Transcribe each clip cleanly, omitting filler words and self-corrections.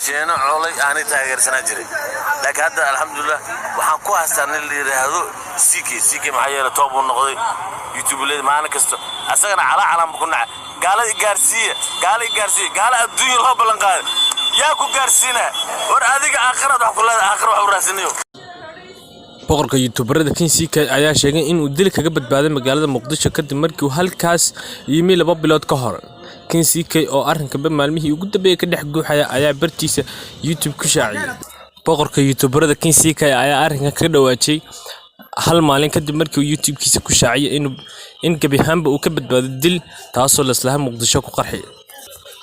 Jeeno colay aanay taageersanaa jiray, laakiin hadda alxamdulilah waxaan ku haystaa nin la yidhaahdo CK. CK maxaa yeele top uu noqday YouTube maalin kasta, asagana calaa calaanba ku naca. Gaalada gaarsiiya, gaala gaarsiiya, gaala adduunya loo ballan qaaday yaa ku gaarsiina? War adiga aakhiraad wax ku leedahay, aakhira wax u raadsanayo. Boqorka YouTuberada King CK ayaa sheegay in uu dil kaga badbaaday magaalada Muqdisho kadib markii uu halkaas yimi 2 bilood ka hor. King CK oo arrinkanba maalmihii ugu dambeeyay ka dhex guuxaya ayaa bartiisa YouTube ku shaaciyay. Boqorka YouTuberada King CK ayaa arrinkan kaga dhawaajiyay hal maalin kadib markii uu YouTube-kiisa ku shaaciyay in gebi ahaanba uu ka badbaaday dil, taasoo laslaha Muqdisho ku qarxiyay.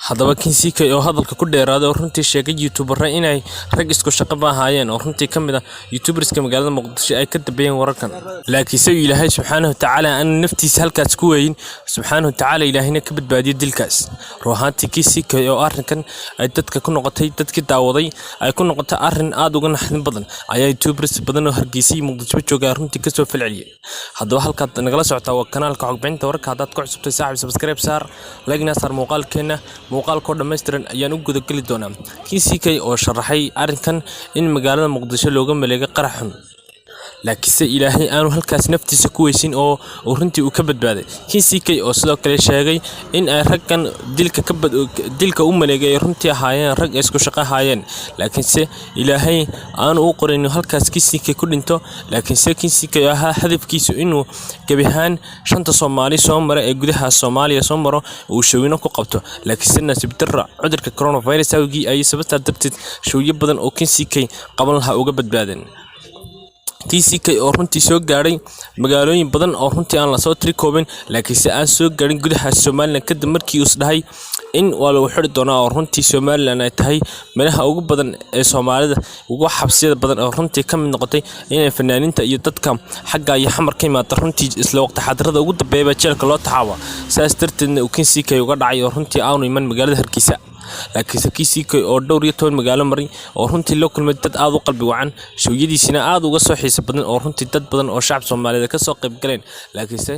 Haddaba King CK oo hadalka ku dheeraaday oo runtii sheegay YouTubero inay rag isku shaqo ma ahaayeen oo runtii ka mid ah YouTuberska magaalada Muqdisho ay ka dambeeyeen wararkan, laakiinse uu Ilaahay subxaanahu watacaala aan naftiisa halkaas ku weyin, subxaanahu watacaala Ilaahayna ka badbaadiyay dilkaas. Ruuxaantii King CK oo arrinkan ay dadka ku noqotay, dadkii daawaday ay ku noqotay arrin aad uga naxdin badan, ayaa YouTubers badan oo Hargeysa iyo Muqdisho jooga runtii kasoo falceliyay. Haddaba halkaad nagala socotaa waa kanaalka xogbixinta wararka. Haddaad ku cusubtay, saaxiib, subscribe saar, like-na saar muuqaalkeena. Muuqaalkoo dhammaystiran ayaan u gudageli doonaa. King CK oo sharaxay arrinkan in magaalada Muqdisho looga maleegay qarax xun, laakiinse Ilaahay aanu halkaas naftiisa ku weysin oo uu runtii uu ka badbaaday. King CK oo sidoo kale sheegay in ay raggan dilka u maleegay ay runtii ahaayeen rag isku shaqo ahaayeen, laakiinse Ilaahay aanu u qorin inuu halkaas King CK ku dhinto. Laakiinse King CK ahaa hadafkiisu inuu gebi ahaan shanta Soomaali soo mara ee gudaha Soomaaliya soo maro, uu showino ku qabto, laakiinse nasiib darro cudurka coronavirus awgii ayay sababtaa darteed showyo badan oo King CK qaban lahaa uga badbaadeen. King CK oo runtii soo gaadhay magaalooyin badan oo runtii aan lasoo tiri koobin, laakiinse aan soo gaadhin gudaha Somaliland kadib markii uu isdhahay in waa lagu xidhi doonaa, oo runtii Somaliland ay tahay meelaha ugu badan ee Soomaalida ugu xabsiyada badan, oo runtii ka mid noqotay inay fanaaniinta iyo dadka xagga iyo Xamar ka yimaada runtii isla waqti xaadirada ugu dambeeya baa jeelka loo taxaaba. Saas darteedna uu King CK uga dhacay oo runtii aanu iman magaalada Hargeysa. Laakiinse King CK oo dhowr iyo toban magaalo maray oo runtii la kulmay dad aad u qalbi wacan, showyadiisina aad uga soo xiiso badan, oo runtii dad badan oo shacab Soomaaliyeed ka soo qayb galeen, laakiinse